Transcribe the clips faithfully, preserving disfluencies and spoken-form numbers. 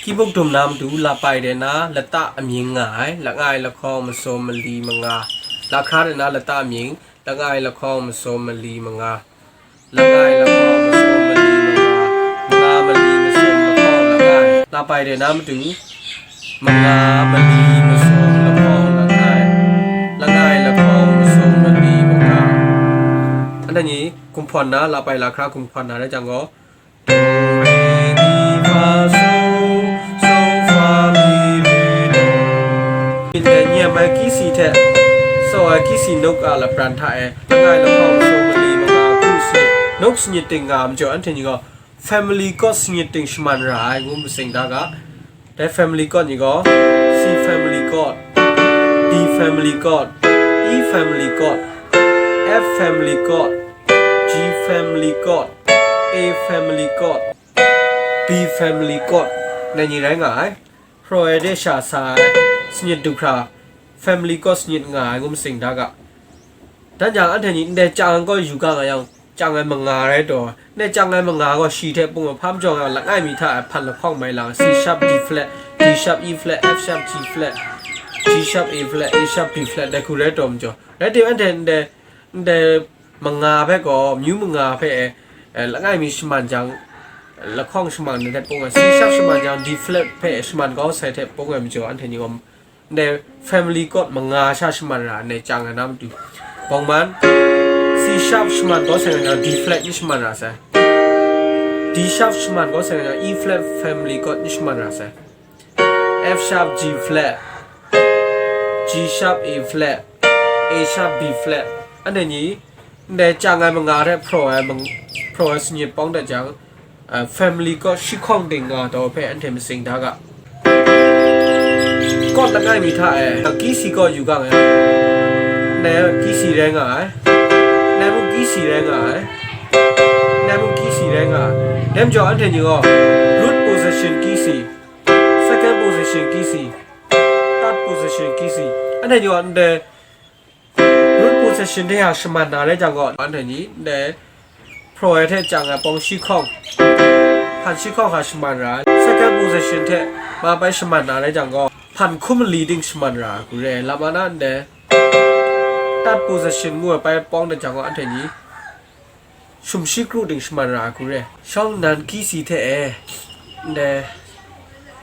Keyboard dum na matu, lapai de na lata amying nga ai, langai lahkawng masum mali manga, lahkra de na lata amying, langai lahkawng masum mali manga, langai lahkawng masum mali manga, manga mali masum lahkawng langai, lapai de na matu, manga mali masum lahkawng langai, langai lahkawng masum mali manga. Anhte ni kumhpawn na, lapai lahkra kumhpawn na rai jang gaw, do, re, mi, fa, so, so, fa, mi, re, do. Myit dai nyem ai kisi hte, so ai kisi nuk a lapran hta e, langai lahkawng masum mali manga, kru sanit, nuk sanit ting nga ai majaw, anhte ni gaw family chord sanit ting shaman ra ai ngu matsing da ga. Dai family chord ni gaw, C family chord, D family chord, E family chord, F family chord, G family chord, A family chord, B family chord, dai ni rai nga ai. Hpraw ai de sha sa ai, sanit du hkra, family chord sanit nga ai ngu matsing da ga. Dan jang, anhte ni ndai chyang ai kaw yu ga nga yang, chyang ai manga rai taw, ndai chyang ai manga gaw shi hte pung ai hpa majaw nga, langai mi hta e hpan lahkawng mai lang, C sharp, D flat, D sharp, E flat, F sharp, G flat, G sharp, A flat, A sharp, B flat, dai hku rai taw majaw. Rai tim, anhte ndai, ndai manga hpe gaw, myu manga hpe e, e, langai mi shaman jang, lahkawng shaman ni hte pung ai, C sharp shaman jang, D flat hpe shaman kau sai hte pung ai majaw, anhte ni gaw ndai family chord manga sha shaman ra, ndai chyang ai na matu. Bawng man, C sharp shaman kau sai nga jang, D flat n shaman ra sai. D sharp shaman kau sai nga jang, E flat family chord n shaman ra sai. F sharp, G flat, G sharp, A flat, A sharp, B flat. Anhte ni, ndai chyang ai manga hte hpraw ai mang-, hpraw ai sanit pawng dat jang, a, family chord shi hkawng ting nga taw hpe anhte matsing da ga. Chord langai mi hta e, kisi chord yu ga ai. Ndai kisi rai nga ai. Ndai mung kisi rai nga ai. Ndai mung kisi rai nga ai. Dai majaw anhte ni gaw root position kisi, second position kisi, third position kisi. Anhte ni gaw ndai root position de hta shaman na rai jang gaw, anhte ni ndai hpraw ai hte chyang ai pawng shi hkawng, hpan shi hkawng hta shaman ra ai. Second position hte ma bai shaman na rai jang gaw, hpan hkum mali ting shaman ra ai hku re ai. Lama na ndai third position ngu ai bai pawng dat jang gaw, anhte ni shum shi kru ting shaman ra ai hku re ai. Shawng nnan kisi hte e, ndai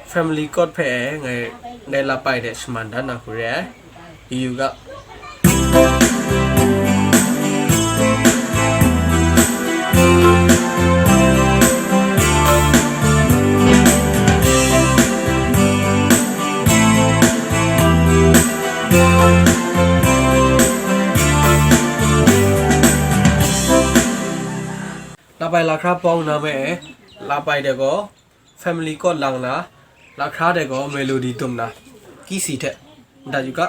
family chord hpe e, ngai, ngai lapai de shaman dan na hku re ai. Yu ga. Lapai lahkra pawng na me e, lapai de gaw family chord lang na, lahkra de gaw melody dum na, kisi hte, dat yu ga.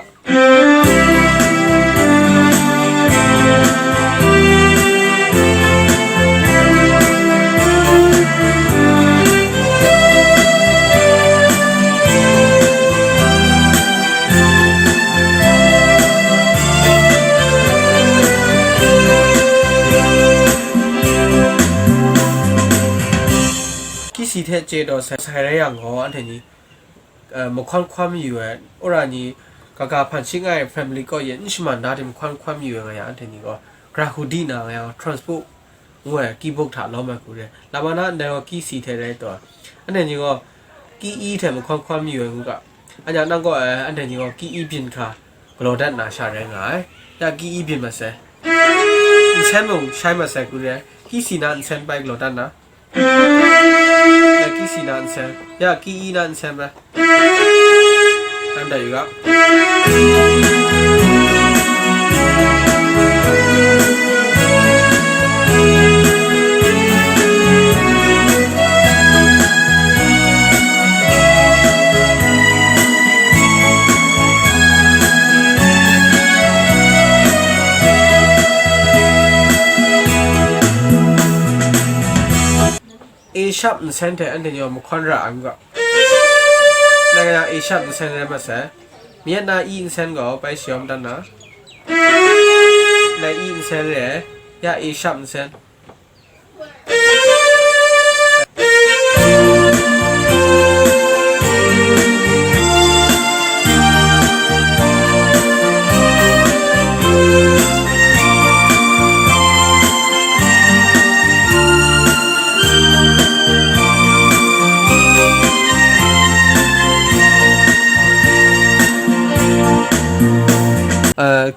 Kisi hte chye taw sai, sai rai yang gaw, anhte ni, eh, mahkawn hkawn mayu ai, wora ni, kaga hpan shi nga ai family chord yin n shaman da tim mahkawn hkawn mayu ai nga yang, anhte ni gaw, grahudi na nga yang, transpose ngu ai keyboard hta lawm ai hku re. Lama na ndai gaw kisi hte rai taw, anhte ni gaw key E hte mahkawn hkawn mayu ai ngu ga. Anya nang gaw, eh, anhte ni gaw key E byin hkra galaw dat na sha rai nga ai. Ya key E byin mat sai. Nsen mung shai mat sai hku re. Kisi na nsen bai galaw dat na. Ya kisi na nsen. Ya key E na nsen bai. Anda yu ga. A sharp nsen hte anhte ni gaw mahkawn ra ai n ga. Nang gaw A sharp nsen rai mat sai. Myit na E nsen gaw bai shayawm dan na. Nang E nsen re ai, ya A sharp nsen.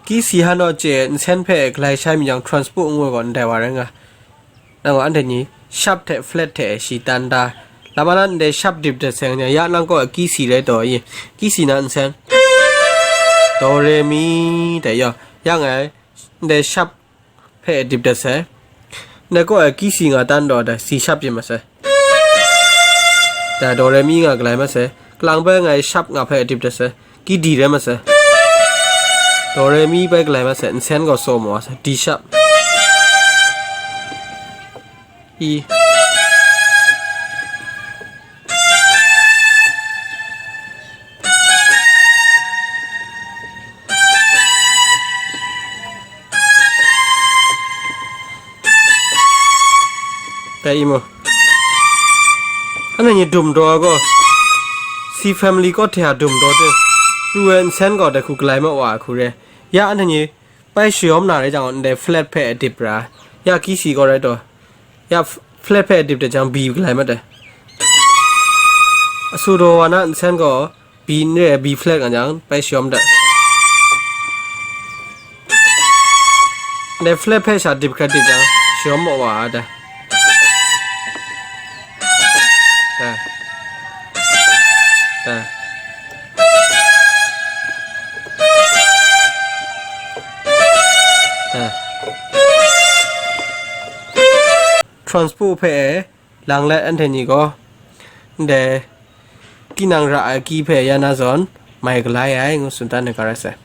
Key C han naw chye nsen hpe galai shai mi yang, transpose ngu ai gaw ndai wa rai nga. Nang gaw anhte ni sharp hte flat hte shi tan da. Lama na ndai sharp dip dat sai nga, ya nang kaw key C rai taw i. Key C na nsen. Do, re, mi, dai yaw. Ya ngai, ndai sharp hpe dip dat sai. Ndai kaw key C nga tan daw da, C sharp yin ma sai. Da, do, re, mi nga galai ma sai. Kalang bai ngai sharp nga hpe dip dat sai. Key D rai ma sai. Do, re, mi bai galai ma sai. Nsen gaw so ma wa sai. D sharp. E. Dai i mu. Anhte ni dum daw ai gaw, C family chord hte a dum daw de. Pru ai nsen gaw dai hku galai ma wa ai hku re. Ya anhte ni bai shayawm na rai jang, ndai flat hpe dip ra. Ya key C gaw rai taw. Ya f-, flat hpe dip dat jang, B galai mat ai. Asu daw wa na nsen gaw, B n re, B flat nga jang, bai shayawm dat. Ndai flat hpe sha dip hkrat dip jang, shayawm maw wa ai da. Da. Da. Da. Transpose hpe e lang let anhte ni gaw, ndai tinang ra ai key hpe ya na zawn, mai galai ai, ngu tsun dan ai ga rai sai.